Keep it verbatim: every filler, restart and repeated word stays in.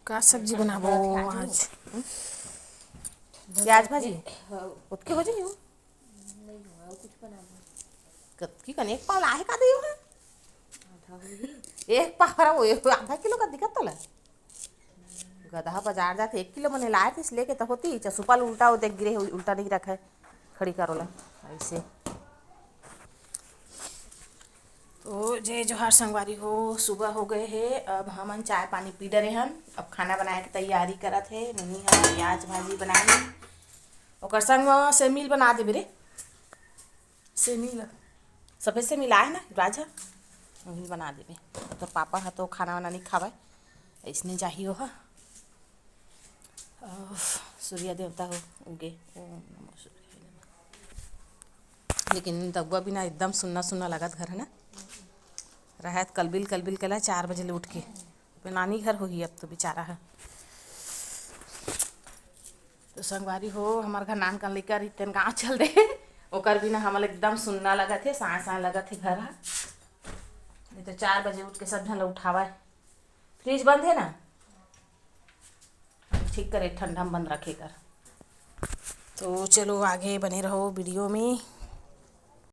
का सब्जी बनाबो आज? प्याज भाजी। ओतके हो जाही। कतकी कन एक पाव लाहे का देव है? एक पाव हरा, वो एक आधा किलो का दिखत तोला। गदहा बाजार जाथे, एक किलो मने लाए थे, लेके तो होती चसुपा ल उल्टा, वो देख गिरे, उल्टा नहीं रखे, खड़ी करो ला ऐसे। तो जय जोहार संगवारी हो, सुबह हो गए हे। अब हमन चाय पानी पी डरे हन, अब खाना बनाए के तैयारी करत हे। मम्मी ह प्याज भाजी बनाही, ओकर संग म सेमी ल बना देबे रे। सेमी ल, सफेद सेमी लाए ना राजा, वही बना देबे। तोर पापा ह तो खाना वाना नहीं खावे, इसने जाही ओह। अ, सूर्य देवता हो उगे, ओम नमः सूर्याय नमः। लेकिन दगुआ बिना एकदम सुन्ना सुन्ना लगत घर है ना। रहत कलबिल कलबिल कला चार बजे ले उठ के। अपने नानी घर होही अब तो बेचारा है। तो संगवारी हो, हमार घर नान कन लइका रहितेन गाँव चल दे, ओकर बिना हमन एकदम सुन्ना लगत हे, साँय साँय लगत हे घर ह। नहीं तो चार बजे उठ के सब झन ल उठावा है। फ्रिज बंद है ना, ठीक करे ठंडा में बंद रखे कर। तो चलो आगे बने रहो वीडियो में।